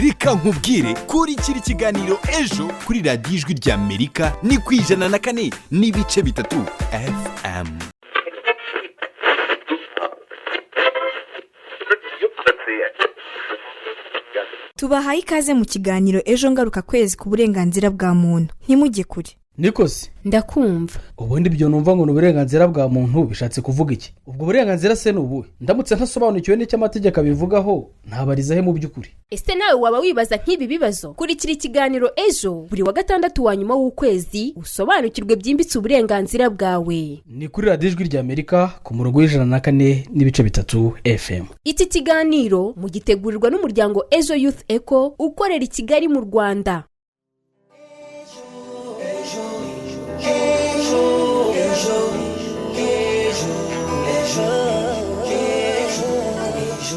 Reka nkubwire, kurikira ikiganiro Ejo kuri Radiyo Ijwi ry'Amerika, ni ku 104.3 FM. Tubahaye ikaze mu kiganiro Ejo ngaruka kwezi ku burenganzira bwa muntu. Ntimujye kure. Nikosi. Ndakumva. Ubundi ibyo numva ngo ni uburenganzira bwa muntu bishatse kuvuga iki? Ubwo burenganzira se ni ubuhe? Ndamutse ntasobanukiwe n'icyo amategeko abivugaho, ntabariza he mu by'ukuri? Ese nawe waba wibaza nk'ibi bibazo? Kurikira ikiganiro Ejo buri wa gatandatu wa nyuma w'ukwezi, usobanukirwe byimbitse uburenganzira bwawe. Ni kuri Radiyo Ijwi ry'Amerika ku murongo w'104.3 FM. Iki kiganiro mugitegurirwa n'umuryango Ejo Youth Eco ukorera i Kigali mu Rwanda.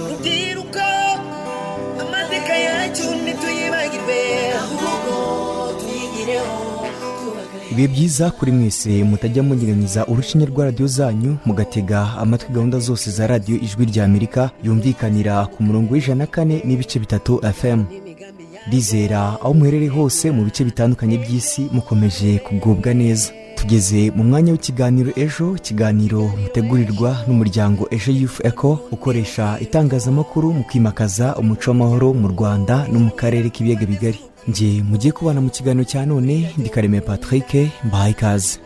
Rubyiruko, amateka yacu ntituyibagirwe, ahubwo tuyigireho. Ibihe byiza kuri mwese mutajya munyeganyiza urushinge rwa radiyo zanyu, mugatega amatwi gahunda zose za Radiyo Ijwi ry'Amerika yumvikanira ku murongo w'104.3 FM. Ndizera aho muherereye hose mu bice bitandukanye by'isi mukomeje kugubwa neza. Tugeze mu mwanya w'ikiganiro Ejo, ikiganiro mutegurirwa n'umuryango Ejo Youth Eco ukoresha itangazamakuru mu kwimakaza umuco w'amahoro mu Rwanda no mu karere k'Ibiyaga Bigari. Njye mugiye kubana mu kiganiro cya none ndi Kareme Patrick, mbahaye ikaze.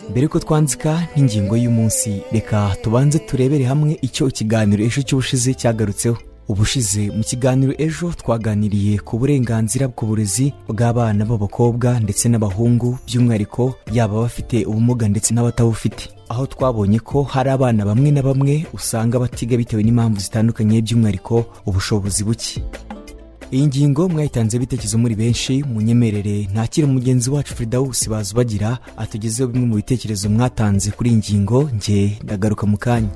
Mbere yuko twanzika n'ingingo y'umunsi, reka tubanze turebere hamwe icyo ikiganiro Ejo cy'ubushize cyagarutseho. Ubushize mu kiganiro Ejo twaganiriye ku burenganzira bw'uburezi bw'abana b'abakobwa ndetse n'abahungu, by'umwihariko yaba abafite ubumuga ndetse n'abatabufite, aho twabonye ko hari abana bamwe na bamwe usanga batiga bitewe n'impamvu zitandukanye, by'umwihariko ubushobozi buke. Iyi ngingo mwayitanze ibitekerezo muri benshi. Munyemerere ntakire mugenzi wacu Fridawusi Bazubagira atugezeho bimwe mu bitekerezo mwatanze kuri iyi ngingo. Njye ndagaruka mu kanya.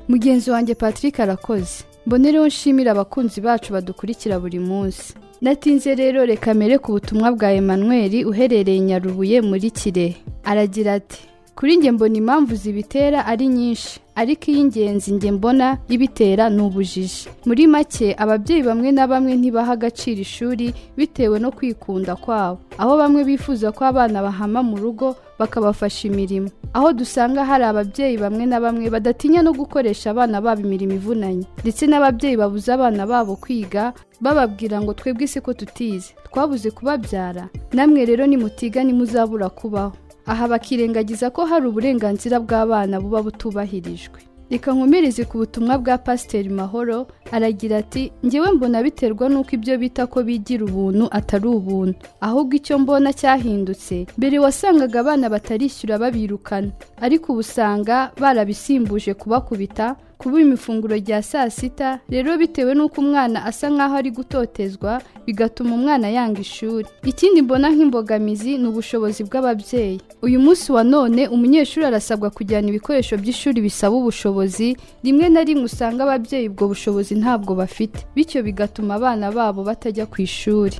Mugenzi wanjye Patrick arakoze. Mbonereho nshimira abakunzi bacu badukurikira buri munsi. Natinze rero, reka mere ku butumwa bwa Emmanuel uherereye Nyarubuye muri Kirehe. Aragira ati: "Kuri njye mbona impamvu zibitera ari nyinshi, ariko iy'ingenzi njye mbona ibitera ni ubujiji. Muri make, ababyeyi bamwe na bamwe ntibaha agaciro ishuri bitewe no kwikunda kwabo, aho bamwe bifuza ko abana bahama mu rugo bakabafasha imirimo, aho dusanga hari ababyeyi bamwe na bamwe badatinya no gukoresha abana babo imirimo ivunanye, ndetse n'ababyeyi babuza abana babo kwiga bababwira ngo twebwe isi ko tutize twabuze kubabyara, namwe rero nimutiga ntimuzabura kubaho. Aha bakirengagiza ko hari uburenganzira bw'abana buba butubahirijwe." Reka nkomereze ku butumwa bwa Pasiteri Mahoro. Aragira ati: "Ngewe mbona biterwa n'uko ibyo bita ko bigira ubuntu atari ubuntu, ahubwo icyo mbona cyahindutse, mbere wasangaga abana batarishyura babirukana, ariko ubu usanga barabisimbuje kubakubita, kuba ifunguro rya saa sita. Rero bitewe n'uko umwana asa nk'aho ari gutotezwa, bigatuma umwana yanga ishuri. Ikindi mbona nk'imbogamizi ni ubushobozi bw'ababyeyi. Uyu munsi wa none umunyeshuri arasabwa kujyana ibikoresho by'ishuri bisaba ubushobozi, rimwe na rimwe usanga ababyeyi ubwo bushobozi ntabwo bafite, bityo bigatuma abana babo batajya ku ishuri."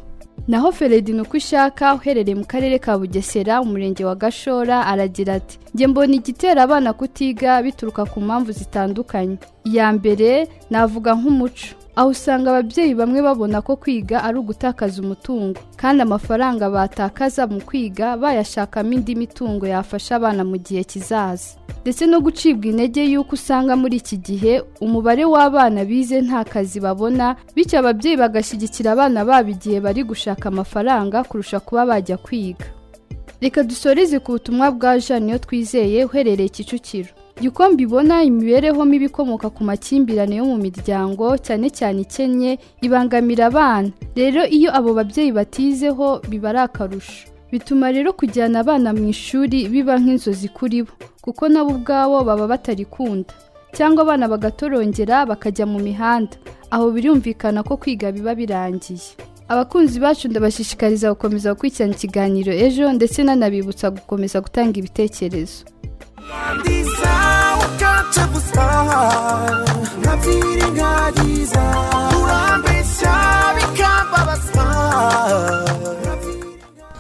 Naho Feredina uko ushaka uherereye mu Karere ka Bugesera, Umurenge wa Gashora, aragira ati: "Njye mbona igitera abana kutiga bituruka ku mpamvu zitandukanye. Iya mbere navuga nk'umuco, aho usanga ababyeyi bamwe babona ko kwiga ari ugutakaza umutungo, kandi amafaranga batakaza mu kwiga bayashakamo indi mitungo yafasha abana mu gihe kizaza, ndetse no gucibwa intege y'uko usanga muri iki gihe umubare w'abana bize nta kazi babona, bityo ababyeyi bagashyigikira abana babo igihe bari gushaka amafaranga kurusha kuba bajya kwiga." Reka dusoreze ku butumwa bwa Jean Niyo Twizeye uherereye Kicukiro: "Uko mbibona, imibereho mibi ikomoka ku makimbirane yo mu miryango, cyane cyane ikennye, ibangamira abana. Rero iyo abo babyeyi batizeho biba ari akarusho. Bituma rero kujyana abana mu ishuri biba nk'inzozi kuri bo, kuko nabo ubwabo baba batarikunda, cyangwa abana bagatorongera bakajya mu mihanda. Aho birumvikana ko kwiga biba birangiye." Abakunzi bacu, ndabashishikariza gukomeza gukurikirana ikiganiro Ejo, ndetse nanabibutsa gukomeza gutanga ibitekerezo. Ndiza ukancaguza nkabyirengagiza, urambeshya bikambabaza.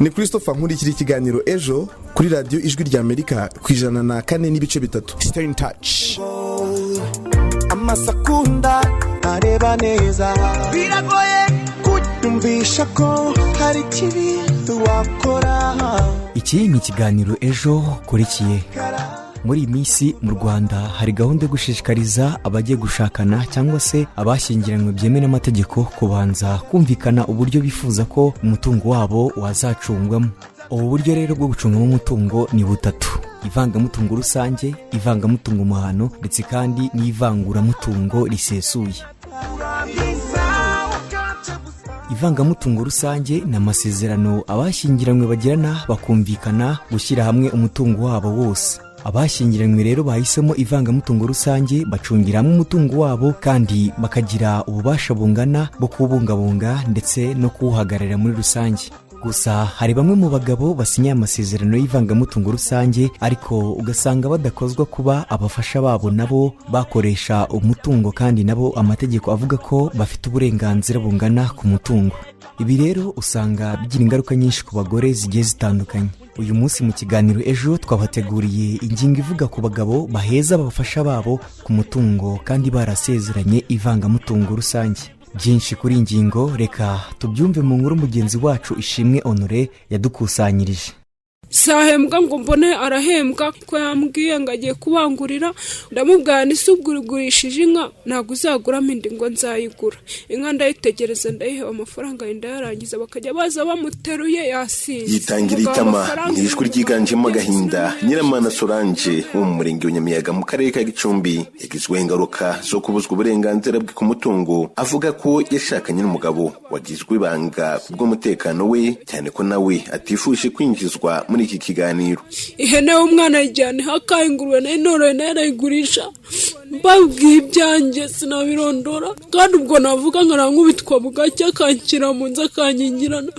Ni Christopher nkurikira ikiganiro Ejo kuri Radiyo Ijwi ry'Amerika ku 104.3. Stay in touch. Amaso akunda areba neza. Biragoye kunyumvisha ko hari ikibi wakora. Iki ni ikiganiro Ejo ukurikiye. Muri iyi minsi mu Rwanda hari gahunda yo gushishikariza abagiye gushakana cyangwa se abashyingiranywe byemewe n'amategeko kubanza kumvikana uburyo bifuza ko umutungo wabo wazacungwamo. Ubu buryo rero bwo gucungamo umutungo ni butatu: ivangamutungo rusange, ivangamutungo muhano, ndetse kandi n'ivanguramutungo risesuye. Ivangamutungo rusange ni amasezerano abashyingiranywe bagirana, bakumvikana gushyira hamwe umutungo wabo wose. Abashyingiranywe rero bahisemo ivangamutungo rusange bacungira hamwe umutungo wabo, kandi bakagira ububasha bungana bwo kuwubungabunga ndetse no kuwuhagararira muri rusange. Gusa hari bamwe mu bagabo basinye amasezerano y'ivangamutungo rusange, ariko ugasanga badakozwa kuba abafasha babo nabo bakoresha umutungo, kandi nabo amategeko avuga ko bafite uburenganzira bungana ku mutungo. Ibi rero usanga bigira ingaruka nyinshi ku bagore zigiye zitandukanye. Uyu munsi mu kiganiro Ejo twabateguriye ingingo ivuga ku bagabo baheza abafasha babo ku mutungo kandi barasezeranye ivangamutungo rusange. Byinshi kuri iyi ngingo reka tubyumve mu nkuru mugenzi wacu Ishimwe Honore yadukusanyirije. Sahembwa ngo mbone arahembwa, ko yambwiye ngo agiye kubangurira. Ndamubwira nti: "Se ubwo ugurishije inka, ntabwo uzaguramo indi?" Ngo nzayigura. Inka ndayitegereza, ndayiheba, amafaranga ndayarangiza, bakajya baza bamuteruye yasinze. Yitangira itama mu ijwi ryiganjemo agahinda, Nyiramana Solange wo mu murenge wa Nyamiyaga mu karere ka Gicumbi yagizweho ingaruka zo kubuzwa uburenganzira bwe ku mutungo. Avuga ko yashakanye n'umugabo wagizwe ibanga ku bw'umutekano we, cyane ko nawe atifuje kwinjizwa muri iki kiganiro. Ihene y'umwana ayijyana ihaka, ingurube nayo noroye nayo arayigurisha. Mbabwiye ibyanjye sinabirondora, kandi ubwo navuga nkarankubitwa bugacya, akanshyira mu nzu, akanyingirana,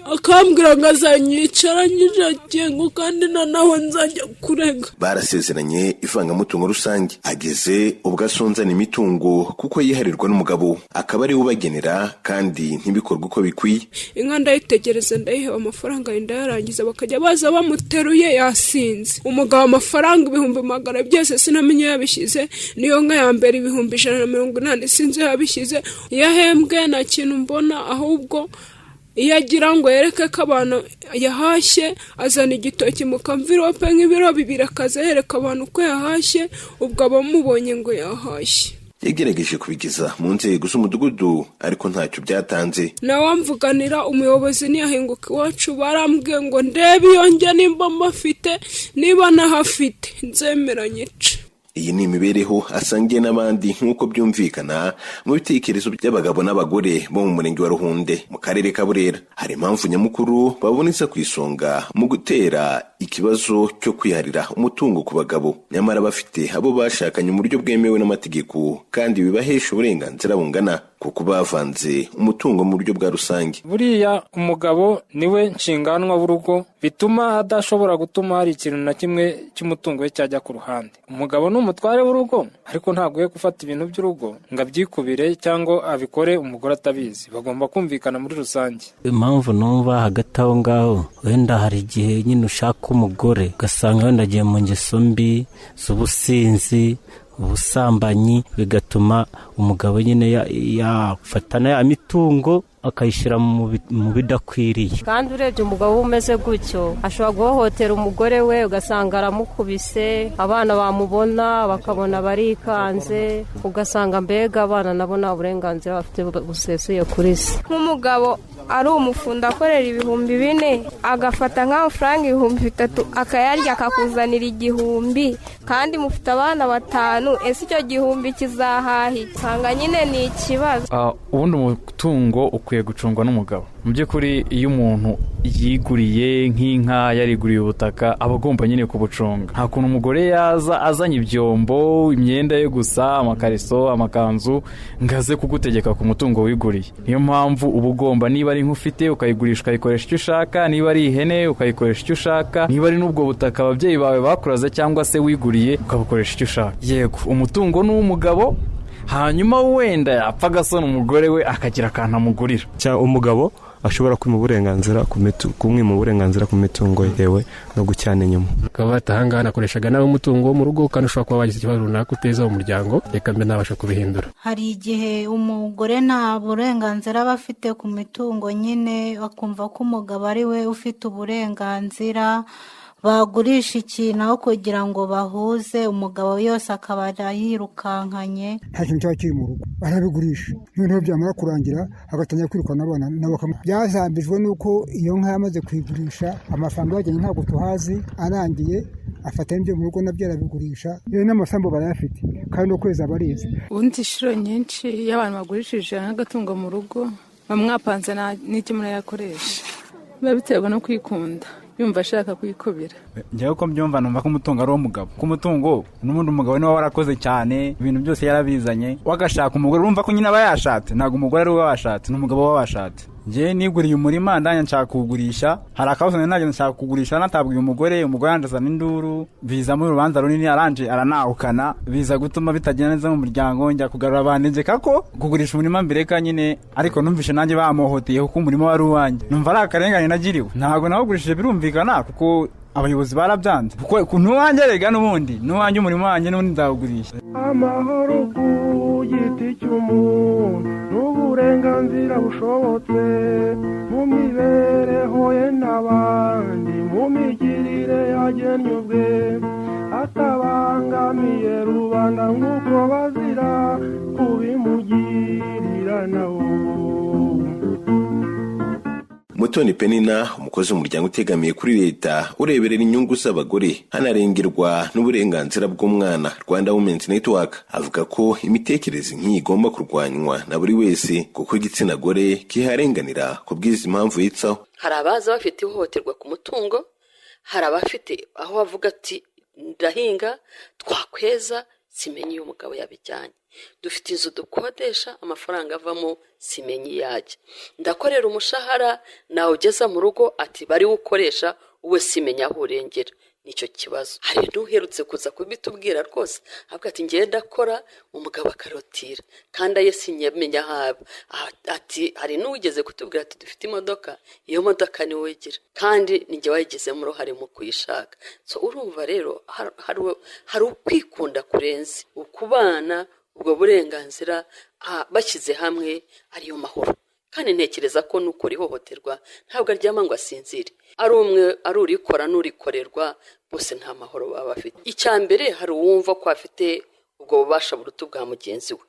akambwira ngo azanyicara nyishakiye, ngo kandi noneho nzajya kurega. Barasezeranye ivangamutungo rusange, ageze ubwo asonzana imitungo kuko yiharirwa n'umugabo, akaba ariwe ubagenera, kandi ntibikorwe uko bikwiye. Inka ndayitegereza, ndayiheba, amafaranga ndayarangiza, bakajya baza bamuteruye yasinze. Umugabo amafaranga 100,000 byose sinamenye yabishyize. Niyo nka ya mbere 180,000 sinzi iyo yabishyize. Iyo ahembwe nta kintu mbona, ahubwo iyo agira ngo yereke ko abantu yahashye, azana igitoki mu kamvirope nk'ibiro 2, akaza yereka abantu ko yahashye, ubwo abamubonye ngo yahashye. Yagerageje kubigeza mu nzego z'umudugudu, ariko ntacyo byatanze. Nawamvuganira umuyobozi ntiyahinguka iwacu. Barambwiye ngo ndebe iyo njya nimba mbafite, niba nahafite nzemera nyice. Iyi ni imibereho asangiye n'abandi, nk'uko byumvikana mu bitekerezo by'abagabo n'abagore bo mu murenge wa Ruhunde mu karere ka Burera. Hari impamvu nyamukuru babonetse ku isonga mu gutera ikibazo cyo kwiharira umutungo ku bagabo, nyamara bafite abo bashakanye mu buryo bwemewe n'amategeko kandi bibahesha uburenganzira bungana, kuko bavanze umutungo mu buryo bwa rusange. Buriya umugabo niwe nshinganwa w'urugo, bituma adashobora gutuma hari ikintu na kimwe cy'umutungo we cyajya ku ruhande. Umugabo ni umutware w'urugo, ariko ntabwo ye gufata ibintu by'urugo ngo abyikubire cyangwa abikore umugore atabizi. Bagomba kumvikana muri rusange. Impamvu numva hagati aho ngaho, wenda hari igihe nyine ushaka umugore ugasanga wenda agiye mu ngeso mbi z'ubusinzi, ubusambanyi, bigatuma umugabo nyine yafatana ya mitungo akayishyira mu bidakwiriye. Kandi urebye umugabo umeze gutyo ashobora guhohotera umugore we, ugasanga aramukubise, abana bamubona bakabona barikanze, ugasanga mbega abana nabo nta burenganzira bafite busesuye kuri se. Nk'umugabo ari umufundi akorera 4000, agafata nk'amafaranga 3000 akayarya, akakuzanira 1000, kandi mufite abana batanu, ese icyo gihumbi kizahaha? Usanga nyine ni ikibazo. Ubundi umutungo ukwiye gucungwa n'umugabo. Mu by'ukuri, iyo umuntu yiguriye nk'inka, yariguriye ubutaka, aba agomba nyine kubucunga. Nta kuntu umugore yaza azanye ibyombo, imyenda ye gusa, amakariso, amakanzu, ngo aze kugutegeka ku mutungo wiguriye. Niyo mpamvu uba ugomba, niba ari ufite ukayigurisha, ukayikoresha icyo ushaka, niba ari ihene ukayikoresha icyo ushaka, niba ari n'ubwo butaka ababyeyi bawe bakuraze cyangwa se wiguriye, ukabukoresha icyo ushaka. Yego, umutungo ni uw'umugabo, hanyuma wenda yapfa agasona umugore we akagira akantu amugurira. Umugabo ashobora kwima uburenganzira ku kumwima uburenganzira ku mitungo yewe no gucyana inyuma. Bakaba batahangaha nakoreshaga nawe umutungo wo mu rugo, kandi ushobora kuba wagize ikibazo runaka uteza mu muryango, reka mbe nabasha kubihindura. Hari igihe umugore nta burenganzira aba afite ku mitungo nyine, akumva ko umugabo ari we ufite uburenganzira. Bagurisha ikintu aho kugira ngo bahuze, umugabo yose akaba yirukankanye. Nta kintu cyaba kiri mu rugo, arabigurisha, noneho byamara kurangira agatangira kwirukana abana nabo. Byazambijwe n'uko iyo nka yamaze kuyigurisha, amafaranga yajyanye ntabwo tuhazi, arangiye afata n'ibyo mu rugo nabyo arabigurisha, yewe n'amasambu barayafite, kandi ukwezi aba arize. Ubundi inshuro nyinshi iyo abantu bagurishije nk'agatungo mu rugo, bamwapanze n'icyo murayakoresha, biba biterwa no kwikunda, yumva ashaka kwikubira. Njyewe uko mbyumva, numva ko umutungo ari uw'umugabo, ko umutungo n'ubundi umugabo niwe warakoze cyane, ibintu byose yarabizanye, wagashaka umugore, urumva ko nyine aba yashatse. Ntabwo umugore ari we washatse, ni umugabo we washatse. Njyewe niguriye umurima, ndanya nshaka kuwugurisha, hari akabazo nari nagenda nshaka kugurisha, natabwiye umugore, umugore yanjazana induru, bizamo urubanza runini, aranje aranahukana, biza gutuma bitagenda neza mu muryango. Njya kugarura bantegeka ko kugurisha umurima mbireka nyine, ariko numvishe nanjye bamuhoteye kuko umurima wari uwanjye, numva ari akarengane nagiriwe. Ntabwo nawugurishije, birumvikana, kuko abayobozi barabyanze, kuko n'uwanjye rega n'ubundi n'uwanjye, umurima wanjye n'ubundi nzawugurisha. Amahoro ku giti cy'umuntu n'uburenganzira bushobotse mu mibereho ye n'abandi, mu migirire yagennye ubwe, atabangamiye rubanda nk'uko bazira kubimugirira nawo. Mutoni Penina, umukozi w'umuryango utegamiye kuri leta ureberera inyungu z'abagore hanarengerwa n'uburenganzira bw'umwana, Rwanda Women's Network, avuga ko imitekerereze nk'iyi igomba kurwanywa na buri wese, kuko igitsina gore kiharenganira ku bw'izi mpamvu yitsaho. Hari abaza bafite ihohoterwa ku mutungo, hari abafite aho bavuga ati: "Ndahinga, twakweza simenye iyo umugabo yabijyanye. Dufite inzu dukodesha, amafaranga avamo simenye iyo ajya. Ndakorera umushahara, nawugeza mu rugo ati bari ukoresha we, simenya aho urengera." Nicyo kibazo. Hari n'uherutse kuza kubitubwira rwose, avuga ati: "Ngenda ndakora, umugabo akarotira, kandi aye sinyamenya aho aba." Ati hari n'uwigeze kutubwira ati: "Dufite imodoka, iyo modoka niwe uyigira, kandi nijye wayigizemo uruhare mu kuyishaka." So urumva rero hari ukwikunda kurenze ukubana. Ubwo burenganzira bashyize hamwe ariyo mahoro, kandi ntekereza ko n'ukora ihohoterwa ntabwo aryama ngo asinzire. Ari umwe, ari urikora n'urikorerwa, bose nta mahoro baba bafite. Icya mbere, hari uwumva ko afite ubwo bubasha buruta ubwa mugenzi we.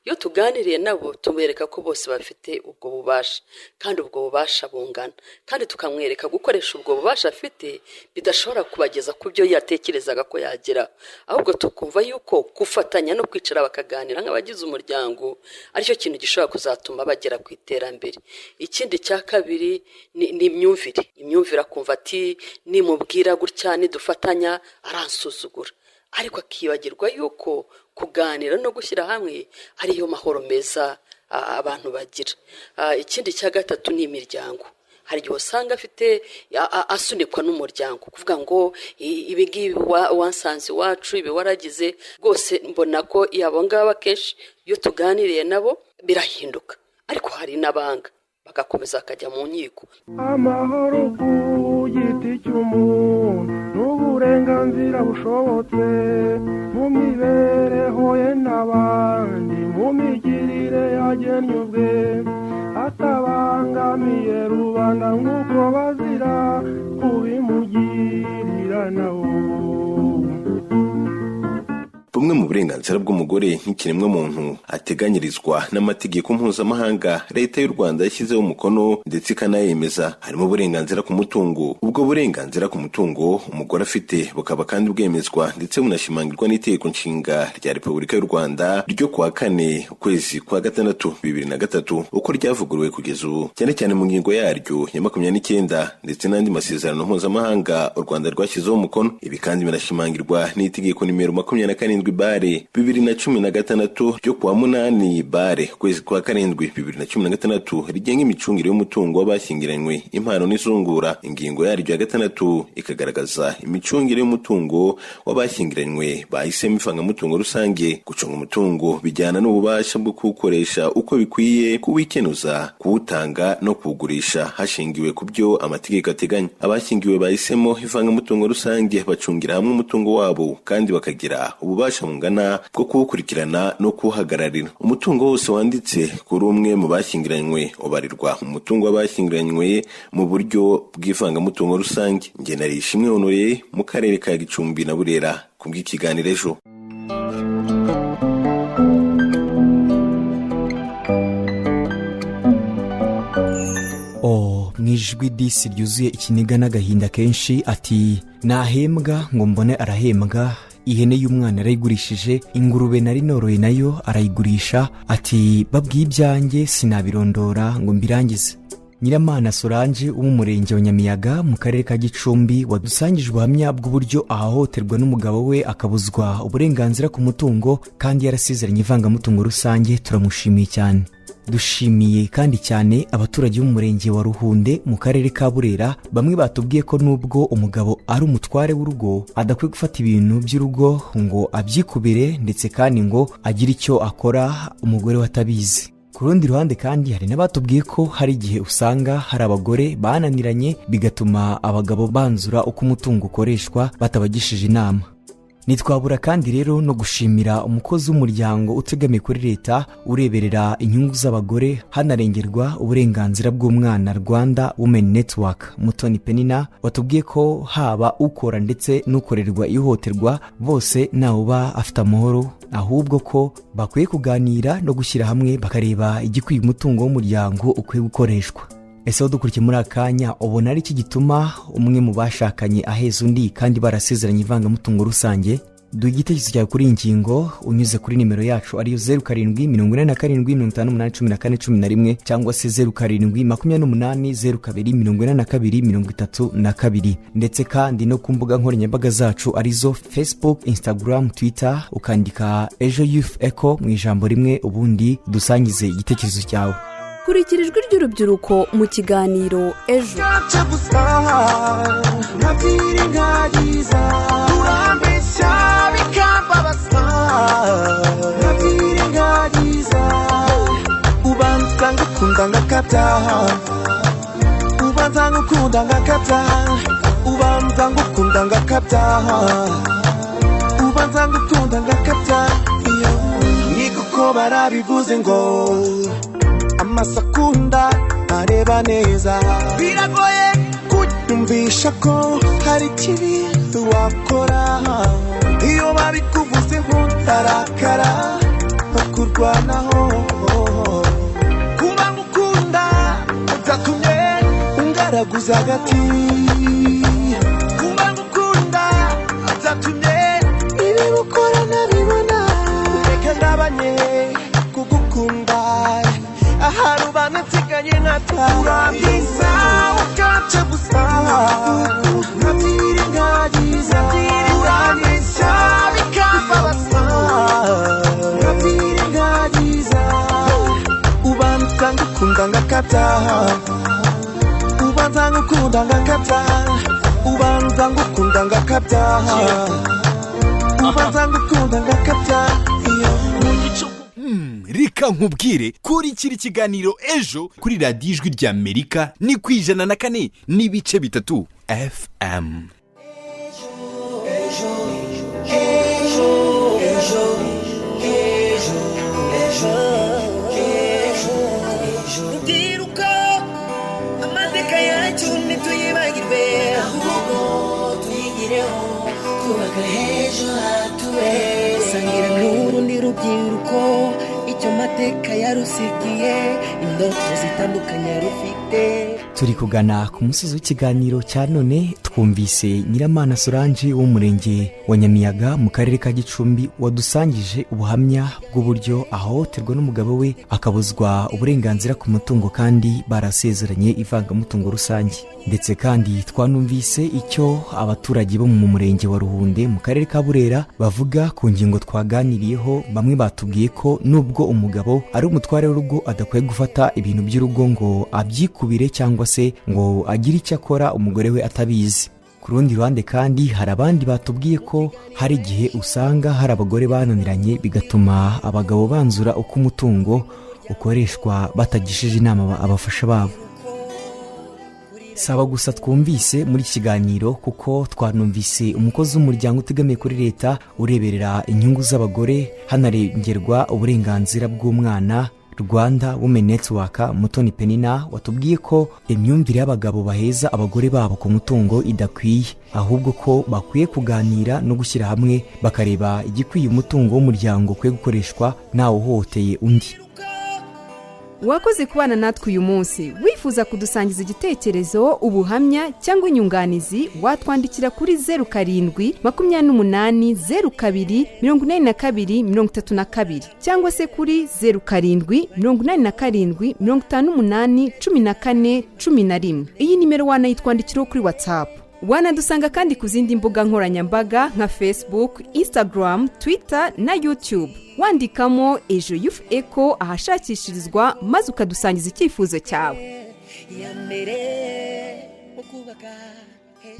Iyo tuganiriye nabo, tubereka ko bose bafite ubwo bubasha, kandi ubwo bubasha bungana, kandi tukamwereka gukoresha ubwo bubasha afite bidashobora kubageza ku byo yatekerezaga ko yagera, ahubwo tukumva yuko gufatanya no kwicara bakaganira nk'abagize umuryango aricyo kintu gishobora kuzatuma bagera ku iterambere. Ikindi cya kabiri ni imyumvire. Imyumvire, akumva ati: "Nimubwira gutya, nidufatanya aransuzugura," ariko akibagirwa yuko kuganira no gushyira hamwe ariyo mahoro meza abantu bagira. Ikindi cya gatatu ni imiryango. Hari igihe usanga afite asunikwa n'umuryango, kuvuga ngo ibi ngibi wansanze iwacu, ibi waragize rwose. Mbona ko abo ngabo akenshi iyo tuganiriye nabo birahinduka, ariko hari n'abanga bagakomeza bakajya mu nkiko. Amahoro ku giti cy'umuntu n'uburenganzira bushobotse mu mibereho ye n'abandi, mu migirire yagennye ubwe, atabangamiye rubanda nk'uko bazira kubimugirira nawo. Bumwe mu burenganzira bw'umugore nk'ikiremwamuntu ateganyirizwa n'amategeko mpuzamahanga Leta y'u Rwanda yashyizeho umukono ndetse ikanayemeza, harimo uburenganzira ku mutungo. Ubwo burenganzira ku mutungo umugore afite bukaba kandi bwemezwa ndetse bunashimangirwa n'Itegeko Nshinga rya Repubulika y'u Rwanda ryo kuwa 4 ukwezi kwa 6 2003, uko ryavuguruwe kugeza ubu, cyane cyane mu ngingo yaryo ya 29, ndetse n'andi masezerano mpuzamahanga u Rwanda rwashyizeho umukono. Ibi kandi binashimangirwa n'itegeko nimero 27 bare 2016 ryo kuwa 8 bare kwezi kwa 7 2016 rigenga imicungire y'umutungo w'abashyingiranywe, impano n'izungura. Ingingo yaryo ya 6 ikagaragaza imicungire y'umutungo w'abashyingiranywe bahisemo ivangamutungo rusange. Gucunga umutungo bijyana n'ububasha bwo kuwukoresha uko bikwiye, kuwikenuza, kuwutanga no kuwugurisha hashingiwe ku byo amategeko ateganya. Abashyingiwe bahisemo ivangamutungo rusange bacungira hamwe umutungo wabo kandi bakagira ububasha bungana bwo kuwukurikirana no kuwuhagararira. Umutungo wose wanditse kuri umwe mu bashyingiranywe ubarirwa mu mutungo w'abashyingiranywe mu buryo bw'ivangamutungo rusange. Njye nari Ishimwe Honoré mu karere ka Gicumbi na Burera ku bw'ikiganiro Ejo. Mu ijwi disi ryuzuye ikiniga n'agahinda kenshi ati: nahembwa ngo mbone arahembwa, ihene y'umwana arayigurishije, ingurube nari noroye nayo arayigurisha, ati babwiye ibyanjye sinabirondora ngo mbirangize. Nyiramana Solange wo mu murenge wa Nyamiyaga mu karere ka Gicumbi wadusangije ubuhamya bw'uburyo ahohoterwa n'umugabo we akabuzwa uburenganzira ku mutungo kandi yarasezeranye ivangamutungo rusange, turamushimiye cyane. Dushimiye kandi cyane abaturage b'umurenge wa Ruhunde mu karere ka Burera, bamwe batubwiye ko nubwo umugabo ari umutware w'urugo adakwiye gufata ibintu by'urugo ngo abyikubire, ndetse kandi ngo agire icyo akora umugore we atabizi. Ku rundi ruhande kandi hari n'abatubwiye ko hari igihe usanga hari abagore bananiranye bigatuma abagabo banzura uko umutungo ukoreshwa batabagishije inama. Ntitwabura kandi rero no gushimira umukozi w'umuryango utegamiye kuri leta ureberera inyungu z'abagore hanarengerwa uburenganzira bw'umwana Rwanda Women Network, Mutoni Penina, watubwiye ko haba ukora ndetse n'ukorerwa ihohoterwa bose ntawuba afite amahoro, ahubwo ko bakwiye kuganira no gushyira hamwe bakareba igikwiye umutungo w'umuryango ukwiye gukoreshwa. Ese dukurikiye muri akanya ubona ari iki gituma umwe mu bashakanye aheza undi kandi barasezeranye ivangamutungo rusange? Duha igitekerezo cyawe kuri iyi ngingo unyuze kuri nimero yacu ariyo 07 47 58 14 11 cyangwa se 07 28 02 82 32, ndetse kandi no ku mbuga nkoranyambaga zacu arizo Facebook, Instagram, Twitter, ukandika Ejo Youth Echo mu ijambo rimwe, ubundi dusangize igitekerezo cyawe. Kurikira ijwi ry'urubyiruko mu kiganiro Ejo. Nikuko barabivuze ngo amasakunda areba neza, biragoye kunyumvisha ko hari ikibi wakora. Iyo babikuvuzeho ndarakara bakurwanaho. Kuba ngukunda byatumye ungaraguza agati, kuba ngukunda byatumye ibi ukora nabibona. Reka ngabanye kugukunda ahantu banatsiganye nkata. Urabyiza ukaca gusa nkabyirengagiza, urabyiza bikambabaza nkabyirengagiza. Ubanza ngukunda ngakata, ubanza ngukunda ngakata, ubanza ngukunda ngakata, ubanza ngukunda ngakata. Reka nkubwire, kurikira ikiganiro Ejo kuri radiyo Ijwi rya Amerika ni ku 104.3 FM. Rubyiruko, amateka yacu ntituyibagirwe, ahubwo tuyigireho twubaka h'ejo hatubere. Sangira n'urundi rubyiruko icyo mateka yarusigiye, indoto zitandukanye rufite. Turi kugana ku musozi w'ikiganiro cya none. Twumvise Nyiramana Solange wo mu murenge wa Nyamiyaga mu karere ka Gicumbi, wadusangije ubuhamya bw'uburyo ahohoterwa n'umugabo we, akabuzwa uburenganzira ku mutungo kandi barasezeranye ivangamutungo rusange. Ndetse kandi twanumvise icyo abaturage bo mu murenge wa Ruhunde mu karere ka Burera bavuga ku ngingo twaganiriyeho. Bamwe batubwiye ko nubwo umugabo ari umutware w'urugo, adakwiye gufata ibintu by'urugo ngo abyikubire cyangwa se ngo agire icyo akora umugore we atabizi. Ku rundi ruhande kandi, hari abandi batubwiye ko hari igihe usanga hari abagore bananiranye, bigatuma abagabo banzura uko umutungo ukoreshwa batagishije inama abafasha babo. Saba gusa twumvise muri iki kiganiro, kuko twanumvise umukozi w'umuryango utegamiye kuri leta ureberera inyungu z'abagore hanarengerwa uburenganzira bw'umwana, Rwanda Women Network, Mutoni Penina, watubwiye ko imyumvire y'abagabo baheza abagore babo ku mutungo idakwiye, ahubwo ko bakwiye kuganira no gushyira hamwe bakareba igikwiye umutungo w'umuryango ukwiye gukoreshwa ntawe uhohoteye undi. Wakoze kubana natwe uyu munsi. Wifuza kudusangiza igitekerezo, ubuhamya cyangwa inyunganizi, watwandikira kuri 0728028232 cyangwa se kuri 0787581411. Iyi nimero wanayitwandikiraho kuri WhatsApp. Wanadusanga kandi ku zindi mbuga nkoranyambaga nka Facebook, Instagram, Twitter na YouTube, wandikamo Ejo Youth Echo ahashakishirizwa, maze ukadusangiza icyifuzo cyawe.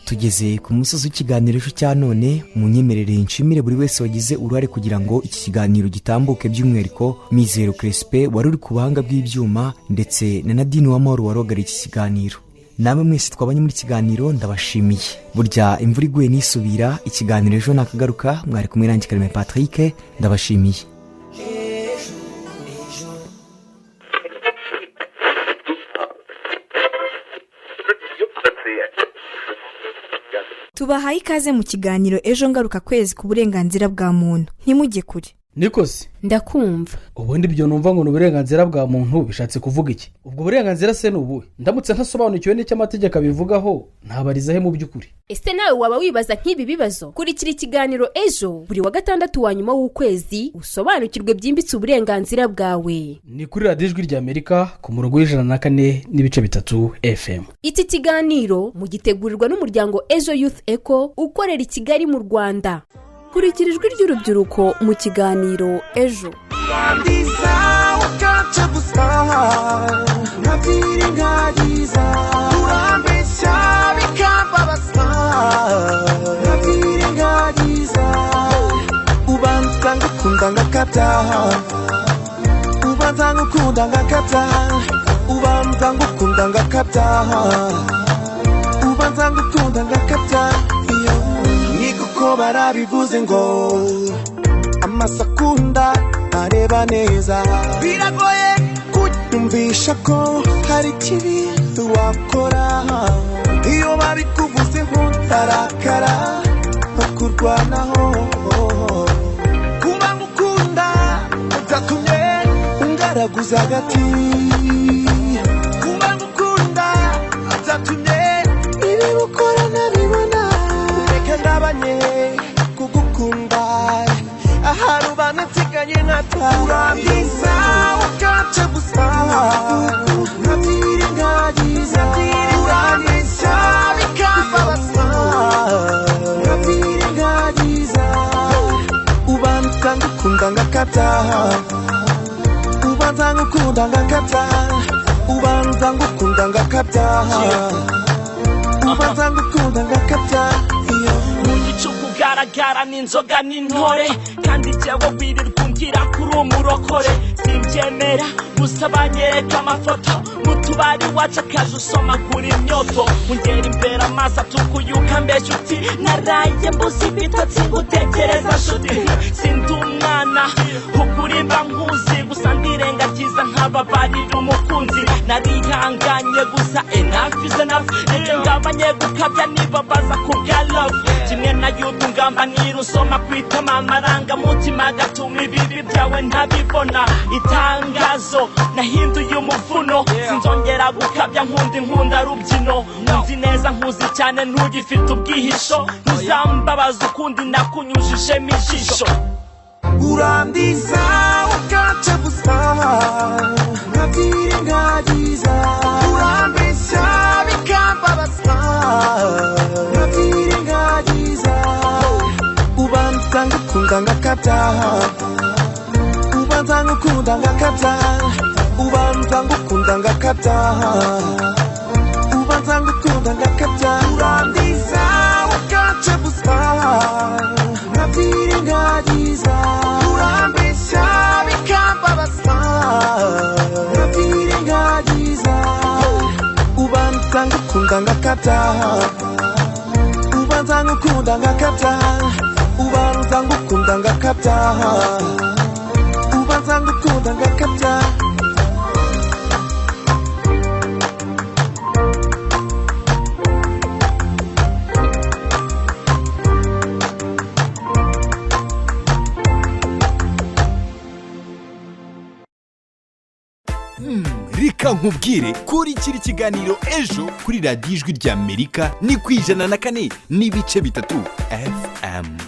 Tugeze ku musozi w'ikiganiro ejo cya none. Munyemerere nshimire buri wese wagize uruhare kugira ngo iki kiganiro gitambuke, by'umwihariko Mizero Crespe wari uri ku buhanga bw'ibyuma, ndetse na Nadine Uwamahoro warogareye iki kiganiro. Namwe mwese twabanye muri kiganiro, ndabashimiye. Burya imvura iguye nisubira. Ikiganiro ejo nakagaruka. Mwari kumwe nanjye Kareme Patrick, ndabashimiye. Tubahaye ikaze mu kiganiro ejo ngaruka kwezi ku burenganzira bwa muntu. Ntimujye kure. Nikosi. Ndakumva. Ubundi ibyo numva ngo ni uburenganzira bwa muntu bishatse kuvuga iki? Ubwo burenganzira se ni ubuhe? Ndamutse ntasobanukiwe n'icyo amategeko abivugaho, ntabariza he mu by'ukuri? Ese nawe waba wibaza nk'ibi bibazo? Kurikira ikiganiro ejo buri wa gatandatu wa nyuma w'ukwezi, usobanukirwe byimbitse uburenganzira bwawe. Ni kuri Radiyo Ijwi ry'Amerika ku murongo w'104.3 FM. Iki kiganiro mugitegurirwa n'umuryango Ejo Youth Eco ukorera i Kigali mu Rwanda. Kurikira ijwi ry'urubyiruko mu kiganiro ejo. Urandiza ukaca gusa nkabyirengagiza, urambeshya bikambabaza nkabyirengagiza, ubanza ngukunda ngakabya, ubanza ngukunda ngakabya, ubanza ngukunda ngakabya, ubanza ngukunda ngakabya. Ko barabivuze ngo amasakunda areba neza, biragoye kunyumvisha ko hari ikibi wakora. Iyo babikuvuzeho ndarakara bakurwanaho. Kuba ngukunda byatumye ungaraguza agati, kuba ngukunda byatumye ibi ukora nabibona. Reka ndabanye kugukunda ahari ubana nsigaye nkata. Urangiza ukaca gusa nkabyirengagiza, urambeshya bikambabaza nkabyirengagiza, ubanza ngukunda ngakabya, ubanza ngukunda ngakabya, ubanza ngukunda ngakabya, ubanza ngukunda ngakabya. Mu gicuku ugaragara n'inzoga n'intore, kandi jyewe wirirwa umbwira kuri umurokore. Simbyemera gusa banyereka amafoto mu tubari wacu, akaje usoma kuri imyoto, ungera imbere amaso atukuye ukambeshya uti naraye mbuze ibitotsi ngutekereza nshuti. Sindi umwana ukurimba nkuzi, gusa ndirengagiza nkababarira umukunzi. Narihanganye gusa enough is enough, reka ngabanye gukabya niba baza ku bwa love. Kimwe na yudu ngamba nirusoma kwitama amarangamutima agatuma ibibi byawe ntabibona. Itangazo nahinduye umuvuno, sinzongera gukabya nkunda. Ndi nkunda rubyino, nzi neza, nkuzi cyane, ntugifite ubwihisho. Ntuzambabaza ukundi, nakunyujijemo ijisho. Urandiza ukaca gusa nkabyirengagiza, urambeshya bikambabaza nkabyirengagiza. Ubanza ngukunda ngakabya, ubanza ngukunda ngakabya, ubanza ngukunda ngakabya, ubanza ngukunda ngakabya. Urandiza ukaca gusa nkabyirengagiza, urambeshya bikambabaza nkabyirengagiza. Ubanza ngukunda ngakabya, ubanza ngukunda ngakabya, ubanza ngukunda ngakabya, ubanza ngukunda ngakabya. Reka nkubwire, kurikira ikiganiro Ejo kuri Radiyo Ijwi ry'Amerika, ni ku 104.3 FM.